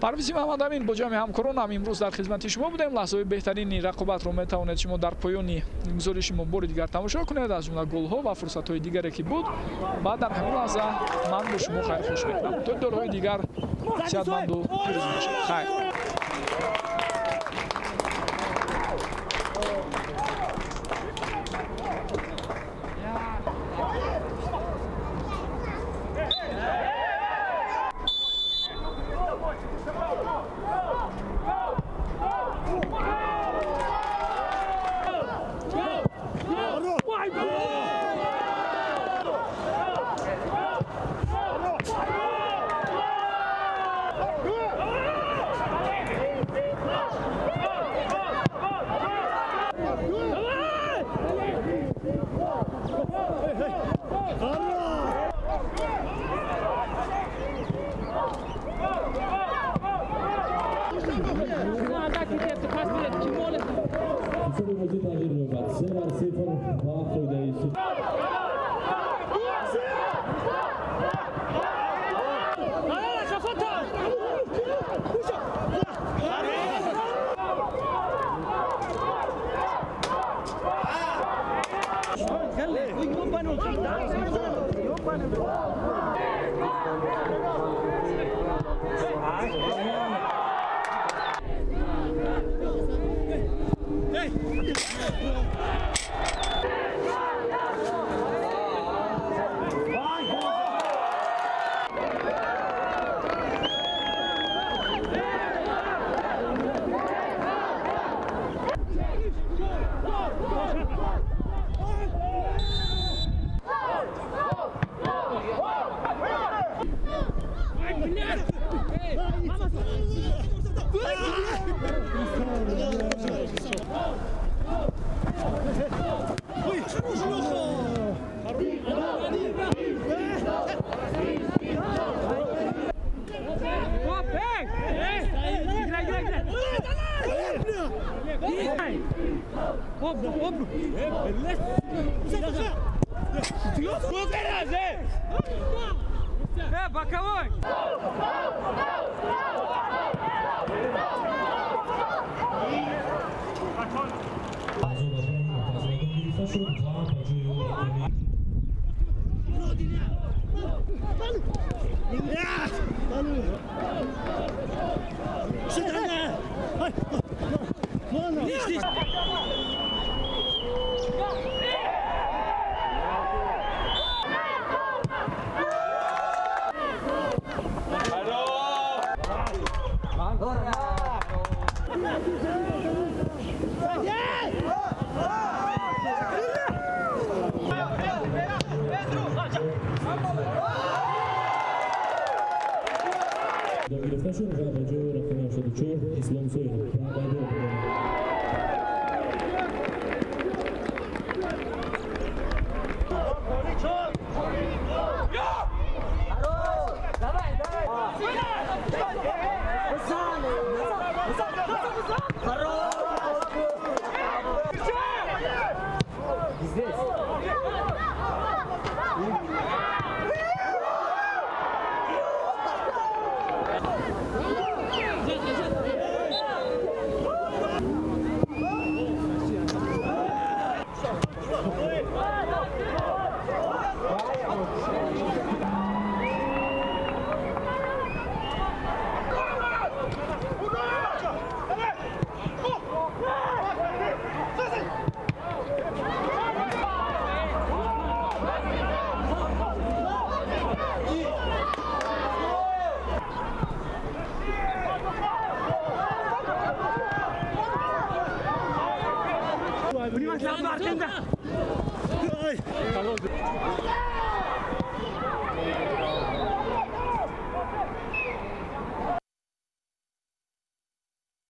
Парвизи Маҳмадамин бо ҷамъи ҳамкоронам имрӯз дар хизмати шумо будем. Лаҳзаҳои беҳтарини рақобатро метавонед шумо дар поёни гузориши мо бори дигар тамошо кунед, аз ҷумла голҳо ва фурсатҳои дигаре ки буд. Ва дар ҳамин лаҳза ман бо шумо хайрхуш мекунам. То дидорҳои дигар сиҳатманду пирӯз бошед. Хайр. Внимательно, Артем, да!